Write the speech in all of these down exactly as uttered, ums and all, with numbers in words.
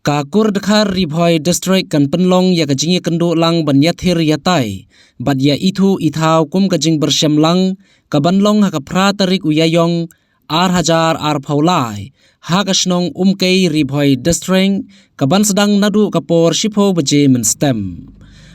Ka Kur Dkhar Ri Bhoi District kan pynlong ïa ka jingïakynduh lang ban ïathir ïatai bad ïa ithuh ithaw kum ka jingpyrshang lang ka ban long ha ka phra tarik u Ïaïong ar hajar arphew lai ha ka shnong Umkei, Ri Bhoi District, ka ban sdang naduh ka por shiphew baje mynstep.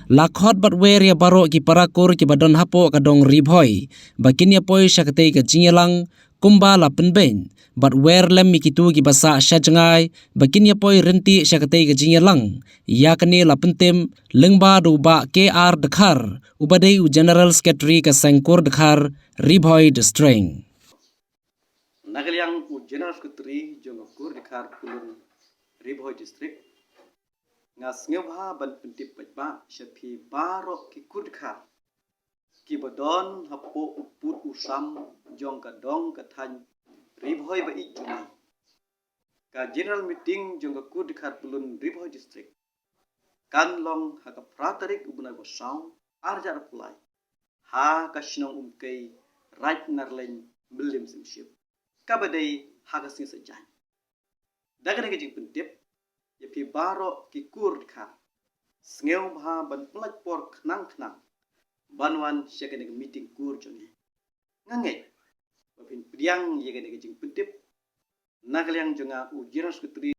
La khot bad wer ïa baroh ki para kur kiba don hapoh ka dong Ri Bhoi ba kin ïa poi sha katei ka jingïalang kumba la pynbeit, bad wer lem ïa kito kiba sah sha jngai ba kin ïa poi ryntih sha katei ka jingïalang. Ïa kane la pyntip lyngba da u Bah K R Dkhar, uba dei u General Secretary ka Seng Kur Dkhar Ri Bhoi District. Na ka liang u General Secretary jong ka Kur Dkhar Pyllun Ri Bhoi District, nga sngewbha ban pyntip paidbah sha phi baroh ki Kur Dkhar kiba don hapoh u pud u sam jong ka dong ka thaiñ Ri Bhoi ba ïeit jong ngi. Ka General Meeting jong ka Kur Dkhar Pyllun Ri Bhoi District kan long ha ka phra tarik u bnai ba saw ar hajar arphew lai ha ka shnong Umkei, Raid Narleiñ, Mylliem Symship, kaba dei ha ka sngi Saitjaiñ. Da kane ka jingpyntip ïa phi baroh ki Kur Dkhar, sngewbha ban pyllait por khnang khnang ban wan sha kane ka meeting kur jong ngi. Nga ngeit ba phin pdiang ïa kane ka jingpyntip. Na ka liang jong nga u General Secretary